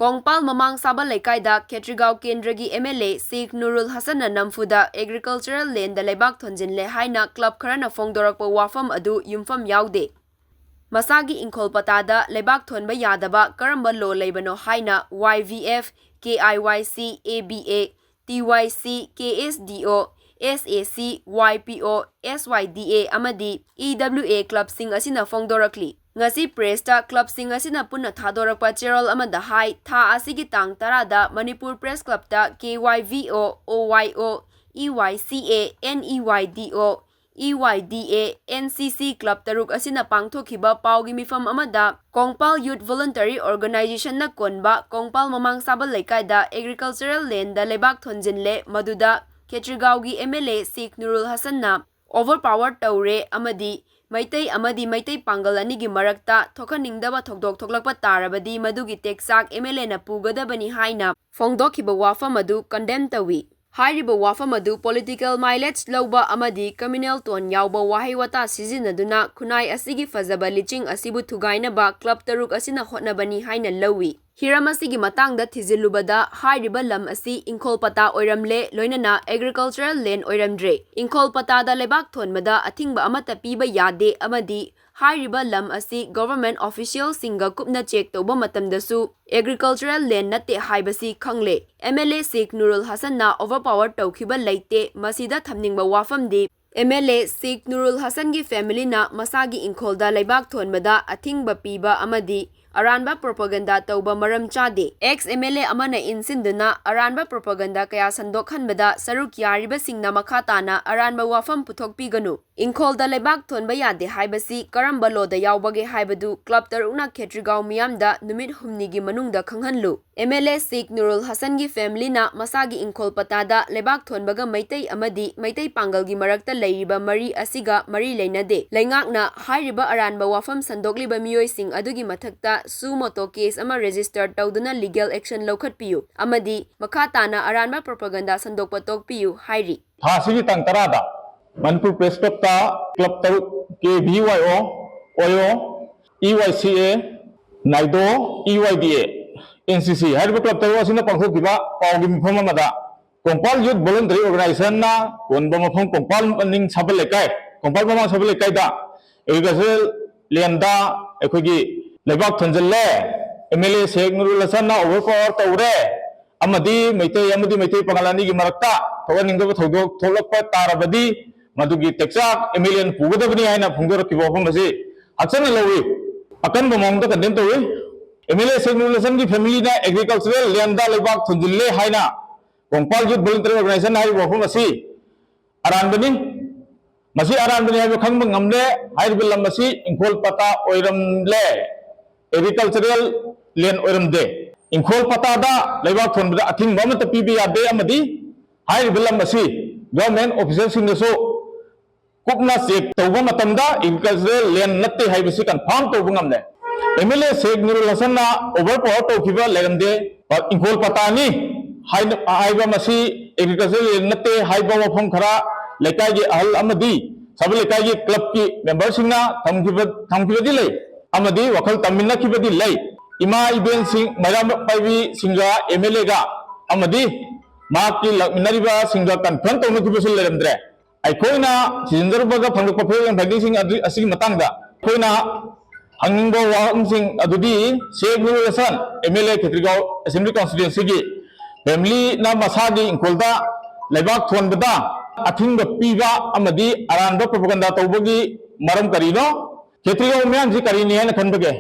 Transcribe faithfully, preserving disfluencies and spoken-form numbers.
ꯀꯣꯡꯄꯥꯜ ꯃꯃꯥꯡ ꯁꯥꯕ ꯂꯩꯀꯥꯏꯗ ꯈꯦꯇ꯭ꯔꯤꯒꯥꯎ ꯀꯦꯟꯗ꯭ꯔꯒꯤ MLA ꯁꯦꯈ ꯅꯨꯔꯨꯜ ꯍꯁꯟꯅ ꯅꯝꯐꯨꯗ agricultural land ꯂꯩꯕꯥꯛ ꯊꯣꯟꯖꯤꯜꯂꯦ ꯍꯥꯏꯅ club ꯈꯔꯅ ꯐꯣꯡꯗꯣꯔꯛꯄ ꯋꯥꯐꯝ ꯑꯗꯨ ꯌꯨꯝꯐꯝ ꯌꯥꯎꯗꯦ꯫ ꯃꯁꯥꯒꯤ ꯏꯪꯈꯣꯜ ꯄꯇꯥꯗ ꯂꯩꯕꯥꯛ ꯊꯣꯟꯕ ꯌꯥꯗꯕ ꯀꯔꯝꯕ law ꯂꯩꯕꯅꯣ ꯍꯥꯏꯅ YVF, KIYC, ABA, TYC, KSDO, SAC, YPO, SYDA ꯑꯃꯗꯤ EWA clubꯁꯤꯡ ꯑꯁꯤꯅ ꯐꯣꯡꯗꯣꯔꯛꯂꯤ꯫ ꯉꯁꯤ pressꯇ clubꯁꯤꯡ ꯑꯁꯤꯅ ꯄꯨꯟꯅ ꯊꯥꯗꯣꯔꯛꯄ ꯆꯦꯔꯣꯜ ꯑꯃꯗ ꯍꯥꯏ, ꯊꯥ ꯑꯁꯤꯒꯤ ꯇꯥꯡ ꯇꯔꯥꯗ Manipur Press Clubꯇ KYVO, OYO, EYCA, NEYDO, EYDA, NCC club ꯇꯔꯨꯛ ꯑꯁꯤꯅ ꯄꯥꯡꯊꯣꯛꯈꯤꯕ ꯄꯥꯎꯒꯤ ꯃꯤꯐꯝ ꯑꯃꯗ ꯀꯣꯡꯄꯥꯜ Youth Voluntary Organizationꯅ ꯀꯣꯟꯕ ꯀꯣꯡꯄꯥꯜ ꯃꯃꯥꯡ ꯁꯥꯕ ꯂꯩꯀꯥꯏꯗ agricultural landꯗ ꯂꯩꯕꯥꯛ ꯊꯣꯟꯖꯤꯜꯂꯦ, ꯃꯗꯨꯗ ꯈꯦꯇ꯭ꯔꯤꯒꯥꯎꯒꯤ MLA ꯁꯦꯈ ꯅꯨꯔꯨꯜ ꯍꯁꯟꯅ overpower ꯇꯧꯔꯦ ꯑꯃꯗꯤ ꯃꯩꯇꯩ ꯑꯃꯗꯤ ꯃꯩꯇꯩ ꯄꯥꯡꯒꯜ ꯑꯅꯤꯒꯤ ꯃꯔꯛꯇ ꯊꯣꯛꯍꯟꯅꯤꯡꯗꯕ ꯊꯧꯗꯣꯛ ꯊꯣꯛꯂꯛꯄ ꯇꯥꯔꯕꯗꯤ ꯃꯗꯨꯒꯤ ꯇꯦꯛꯆꯥꯛ MLAꯅ ꯄꯨꯒꯗꯕꯅꯤ ꯍꯥꯏꯅ ꯐꯣꯡꯗꯣꯛꯈꯤꯕ ꯋꯥꯐꯝ ꯑꯗꯨ condemn ꯇꯧꯏ꯫ ꯍꯥꯏꯔꯤꯕ ꯋꯥꯐꯝ ꯑꯗꯨ political mileage ꯂꯧꯕ ꯑꯃꯗꯤ communal tone ꯌꯥꯎꯕ ꯋꯥꯍꯩ ꯋꯥꯇꯥ ꯁꯤꯖꯤꯟꯅꯗꯨꯅ ꯈꯨꯟꯅꯥꯏ ꯑꯁꯤꯒꯤ ꯐꯖꯕ ꯂꯤꯆꯤꯡ ꯑꯁꯤꯕꯨ ꯊꯨꯒꯥꯏꯅꯕ club ꯇꯔꯨꯛ ꯑꯁꯤꯅ ꯍꯣꯠꯅꯕꯅꯤ ꯍꯥꯏꯅ ꯂꯧꯏ꯫ ꯍꯤꯔꯝ ꯑꯁꯤꯒꯤ ꯃꯇꯥꯡꯗ ꯊꯤꯖꯤꯜꯂꯨꯕꯗ ꯍꯥꯏꯔꯤꯕ ꯂꯝ ꯑꯁꯤ ꯏꯪꯈꯣꯜ ꯄꯇꯥ ꯑꯣꯏꯔꯝꯂꯦ, ꯂꯣꯏꯅꯅ agricultural land ꯑꯣꯏꯔꯝꯗ꯭ꯔꯦ꯫ ꯏꯪꯈꯣꯜ ꯄꯇꯥꯗ ꯂꯩꯕꯥꯛ ꯊꯣꯟꯕꯗ ꯑꯊꯤꯡꯕ ꯑꯃꯠꯇ ꯄꯤꯕ ꯌꯥꯗꯦ ꯑꯃꯗꯤ ꯍꯥꯏꯔꯤꯕ ꯂꯝ ꯑꯁꯤ government officialꯁꯤꯡꯒ ꯀꯨꯞꯅ check ꯇꯧꯕ ꯃꯇꯝꯗꯁꯨ agricultural land ꯅꯠꯇꯦ ꯍꯥꯏꯕꯁꯤ ꯈꯪꯂꯦ꯫ MLA ꯁꯦꯈ ꯅꯨꯔꯨꯜ ꯍꯁꯟꯅ overpower ꯇꯧꯈꯤꯕ ꯂꯩꯇꯦ꯫ ꯃꯁꯤꯗ ꯊꯝꯅꯤꯡꯕ ꯋꯥꯐꯝꯗꯤ MLA ꯁꯦꯈ ꯅꯨꯔꯨꯜ ꯍꯁꯟꯒꯤ familyꯅ ꯃꯁꯥꯒꯤ ꯏꯪꯈꯣꯜꯗ ꯂꯩꯕꯥꯛ ꯊꯣꯟꯕꯗ ꯑꯊꯤꯡꯕ ꯄꯤꯕ ꯑꯃꯗꯤ ꯑꯔꯥꯟꯕ propaganda ꯇꯧꯕ ꯃꯔꯝ ꯆꯥꯗꯦ꯫ Ex MLA ꯑꯃꯅ ꯏꯟꯁꯤꯟꯗꯨꯅ ꯑꯔꯥꯟꯕ propaganda ꯀꯌꯥ ꯁꯟꯗꯣꯛꯍꯟꯕꯗ ꯁꯔꯨꯛ ꯌꯥꯔꯤꯕꯁꯤꯡꯅ ꯃꯈꯥ ꯇꯥꯅ ꯑꯔꯥꯟꯕ ꯋꯥꯐꯝ ꯄꯨꯊꯣꯛꯄꯤꯒꯅꯨ꯫ ꯏꯪꯈꯣꯜꯗ ꯂꯩꯕꯥꯛ ꯊꯣꯟꯕ ꯌꯥꯗꯦ ꯍꯥꯏꯕꯁꯤ ꯀꯔꯝꯕ lawꯗ ꯌꯥꯎꯕꯒꯦ ꯍꯥꯏꯕꯗꯨ club ꯇꯔꯨꯛꯅ ꯈꯦꯇ꯭ꯔꯤꯒꯥꯎ ꯃꯤꯌꯥꯝꯗ ꯅꯨꯃꯤꯠ ꯍꯨꯝꯅꯤꯒꯤ ꯃꯅꯨꯡꯗ ꯈꯪꯍꯜꯂꯨ꯫ MLA ꯁꯦꯈ ꯅꯨꯔꯨꯜ ꯍꯁꯟꯒꯤ familyꯅ ꯃꯁꯥꯒꯤ ꯏꯪꯈꯣꯜ ꯄꯇꯥꯗ ꯂꯩꯕꯥꯛ ꯊꯣꯟꯕꯒ ꯃꯩꯇꯩ ꯑꯃꯗꯤ ꯃꯩꯇꯩ ꯄꯥꯡꯒꯜꯒꯤ ꯃꯔꯛꯇ ꯂꯩꯔꯤꯕ ꯃꯔꯤ ꯑꯁꯤꯒ ꯃꯔꯤ ꯂꯩꯅꯗꯦ꯫ ꯂꯩꯉꯥꯛꯅ ꯍꯥꯏꯔꯤꯕ ꯑꯔꯥꯟꯕ ꯋꯥꯐꯝ ꯁꯟꯗꯣꯛꯂꯤꯕ ꯃꯤꯑꯣꯏꯁꯤꯡ ꯑꯗꯨꯒꯤ ꯃꯊꯛꯇ suo motu case ꯑꯃ register ꯇꯧꯗꯨꯅ legal action ꯂꯧꯈꯠꯄꯤꯌꯨ ꯑꯃꯗꯤ ꯃꯈꯥ ꯇꯥꯅ ꯑꯔꯥꯟꯕ propaganda ꯁꯟꯗꯣꯛꯄ ꯇꯣꯛꯄꯤꯌꯨ ꯍꯥꯏꯔꯤ꯫ ꯊꯥ ꯑꯁꯤꯒꯤ ꯇꯥꯡ ꯇꯔꯥꯗ ꯃꯅꯤꯄꯨꯔ Press Clubꯇ club ꯇꯔꯨꯛ, KVYO, OYO, EYCA, NEYDO, EYDA, N C ꯁꯤ ꯍꯥꯏꯔꯤꯕ ꯀ꯭ꯂꯕ ꯇꯔꯨꯛ ꯑꯁꯤꯅ ꯄꯥꯡꯊꯣꯛꯈꯤꯕ ꯄꯥꯎꯒꯤ ꯃꯤꯐꯝ ꯑꯃꯗ ꯀꯣꯡꯄꯥꯜ ꯌꯨꯠ ꯚꯣꯂꯨꯟꯇꯔꯤ ꯑꯣꯔꯒꯅꯥꯏꯖꯦꯁꯟꯅ ꯀꯣꯟꯕ ꯃꯐꯝ ꯀꯣꯡꯄꯥꯜ ꯃꯅꯤꯡ ꯁꯥꯕꯜ ꯂꯩꯀꯥꯏ, ꯀꯣꯡꯄꯥꯜ ꯃꯃꯥꯡ ꯁꯥꯕꯜ ꯂꯩꯀꯥꯏꯗ ꯑꯦꯒ꯭ꯔꯤꯀꯜꯆꯔꯦꯜ ꯂꯦꯟꯗ ꯑꯩꯈꯣꯏꯒꯤ ꯂꯩꯕꯥꯛ ꯊꯣꯟꯖꯤꯜꯂꯦ, M L A Sheikh Nurul ꯍꯁꯟꯅ ꯑꯣꯚꯔ ꯄꯥꯋꯔ ꯇꯧꯔꯦ, ꯑꯃꯗꯤ ꯃꯩꯇꯩ ꯑꯃꯗꯤ ꯃꯩꯇꯩ ꯄꯥꯉꯜ ꯑꯅꯤꯒꯤ ꯃꯔꯛꯇ ꯊꯣꯛꯍꯟꯅꯤꯡꯗꯕ ꯊꯧꯗꯣꯛ ꯊꯣꯛꯂꯛꯄ ꯇꯥꯔꯕꯗꯤ ꯃꯗꯨꯒꯤ ꯇꯦꯛꯆꯥꯛ ꯑꯦꯝ ꯑꯦꯜ ꯑꯦꯅ ꯄꯨꯒꯗꯕꯅꯤ ꯍꯥꯏꯅ ꯐꯣꯡꯗꯣꯔꯛꯈꯤꯕ ꯋꯥꯐꯝ ꯑꯁꯤ ꯍꯛꯆꯟꯅ ꯂꯧꯏ, ꯑꯀꯟꯕ ꯃꯑꯣꯡꯗ ꯀꯟꯗꯦꯝ ꯇꯧꯏ꯫ M L A Sheikh Nurul ꯍꯁꯟꯒꯤ ꯐꯦꯃꯤꯂꯤꯅ ꯑꯦꯒ꯭ꯔꯤꯀꯜꯆꯔꯦꯜ ꯂꯦꯟꯗ ꯂꯩꯕꯥꯛ ꯊꯣꯟꯖꯤꯜꯂꯦ ꯍꯥꯏꯅ ꯀꯣꯡꯄꯥꯜ ꯌꯨꯠ ꯚꯣꯂꯨꯟꯇꯔꯤ ꯑꯣꯔꯒꯅꯥꯏꯖꯦꯁꯟ ꯍꯥꯏꯔꯤꯕ ꯋꯥꯐꯝ ꯑꯁꯤ ꯑꯔꯥꯟꯕꯅꯤ꯫ ꯃꯁꯤ ꯑꯔꯥꯟꯕꯅꯤ ꯍꯥꯏꯕ ꯈꯪꯕ ꯉꯝꯂꯦ꯫ ꯍꯥꯏꯔꯤꯕ ꯂꯝ ꯑꯁꯤ ꯏꯪꯈꯣꯜ ꯄꯇꯥ ꯑꯣꯏꯔꯝꯂꯦ, ꯑꯦꯒ꯭ꯔꯤꯀꯜꯆꯔꯦꯜ ꯂꯦꯟ ꯑꯣꯏꯔꯝꯗꯦ꯫ ꯏꯪꯈꯣꯜ ꯄꯇꯥꯗ ꯂꯩꯕꯥꯛ ꯊꯣꯟꯕꯗ ꯑꯊꯤꯡꯕ ꯑꯃꯠꯇ ꯄꯤꯕ ꯌꯥꯗꯦ ꯑꯃꯗꯤ ꯍꯥꯏꯔꯤꯕ ꯂꯝ ꯑꯁꯤ ꯒꯚꯔꯟꯃꯦꯟꯠ ꯑꯣꯐꯤꯁꯤꯌꯦꯜꯁꯤꯡꯅꯁꯨ ꯀꯨꯞꯅ ꯆꯦꯛ ꯇꯧꯕ ꯃꯇꯝꯗ ꯑꯦꯒ꯭ꯔꯤꯀꯜꯆꯔꯦꯜ ꯂꯦꯟ ꯅꯠꯇꯦ ꯍꯥꯏꯕꯁꯤ ꯀꯟꯐꯥꯔꯝ ꯇꯧꯕ ꯉꯝꯂꯦ꯫ M L A Sheikh Nurul ꯍꯁꯟꯅ ꯑꯣꯚꯔ ꯄꯥꯋꯔ ꯇꯧꯈꯤꯕ ꯂꯩꯔꯝꯗꯦ꯫ ꯏꯪꯈꯣꯜ ꯄꯇꯥꯅꯤ ꯍꯥꯏꯅ, ꯍꯥꯏꯕ ꯃꯁꯤ ꯑꯦꯒ꯭ꯔꯤꯀꯜꯆꯔꯦꯜ ꯂꯦꯟ ꯅꯠꯇꯦ ꯍꯥꯏꯕ ꯋꯥꯐꯝ ꯈꯔ ꯂꯩꯀꯥꯏꯒꯤ ꯑꯍꯜ ꯑꯃꯗꯤ ꯁꯥꯕꯜ ꯂꯩꯀꯥꯏꯒꯤ ꯀ꯭ꯂꯕꯀꯤ ꯃꯦꯝꯕꯔꯁꯤꯡꯅ ꯊꯝꯈꯤꯕ, ꯊꯝꯈꯤꯕꯗꯤ ꯂꯩ ꯑꯃꯗꯤ ꯋꯥꯈꯜ ꯇꯝꯃꯤꯟꯅꯈꯤꯕꯗꯤ ꯂꯩ꯫ ꯏꯃꯥ ꯏꯕꯦꯟꯁꯤꯡ, ꯃꯩꯔꯥ ꯄꯥꯏꯕꯤꯁꯤꯡꯒ ꯑꯦꯝ ꯑꯦꯜ ꯑꯦꯒ ꯑꯃꯗꯤ ꯃꯍꯥꯛꯀꯤ ꯂꯥꯛꯃꯤꯟꯅꯔꯤꯕꯁꯤꯡꯒ ꯀꯟꯐꯔꯝ ꯇꯧꯅꯈꯤꯕꯁꯨ ꯂꯩꯔꯝꯗ꯭ꯔꯦ꯫ ꯑꯩꯈꯣꯏꯅ ꯊꯤꯖꯤꯟꯖꯔꯨꯕꯗ ꯐꯪꯂꯛꯄ ꯐꯤꯔꯦꯞ ꯐꯥꯏꯟꯗꯤꯡꯁꯤꯡ ꯑꯗꯨ, ꯑꯁꯤꯒꯤ ꯃꯇꯥꯡꯗ ꯑꯩꯈꯣꯏꯅ ꯍꯪꯅꯤꯡꯕ ꯋꯥꯍꯪꯁꯤꯡ ꯑꯗꯨꯗꯤ ꯁꯦꯈ ꯅꯨꯔꯨꯜ ꯍꯁꯟ, ꯑꯦꯝ ꯑꯦꯜ ꯑꯦ ꯈꯦꯇ꯭ꯔꯤꯒꯥꯎ ꯑꯦꯁꯦꯝꯕ꯭ꯂꯤ ꯀꯟꯁꯇꯤꯇ꯭ꯋꯦꯟꯁꯤꯒꯤ ꯐꯦꯃꯤꯂꯤꯅ ꯃꯁꯥꯒꯤ ꯏꯪꯈꯣꯜꯗ ꯂꯩꯕꯥꯛ ꯊꯣꯟꯕꯗ ꯑꯊꯤꯡꯕ ꯄꯤꯕ ꯑꯃꯗꯤ ꯑꯔꯥꯟꯕ ꯄ꯭ꯔꯣꯄꯒꯟꯗꯥ ꯇꯧꯕꯒꯤ ꯃꯔꯝ ꯀꯔꯤꯅꯣ? ꯈꯦꯇ꯭ꯔꯤꯒꯥꯎ ꯃꯤꯌꯥꯝꯁꯤ ꯀꯔꯤꯅꯤ ꯍꯥꯏꯅ ꯈꯟꯕꯒꯦ?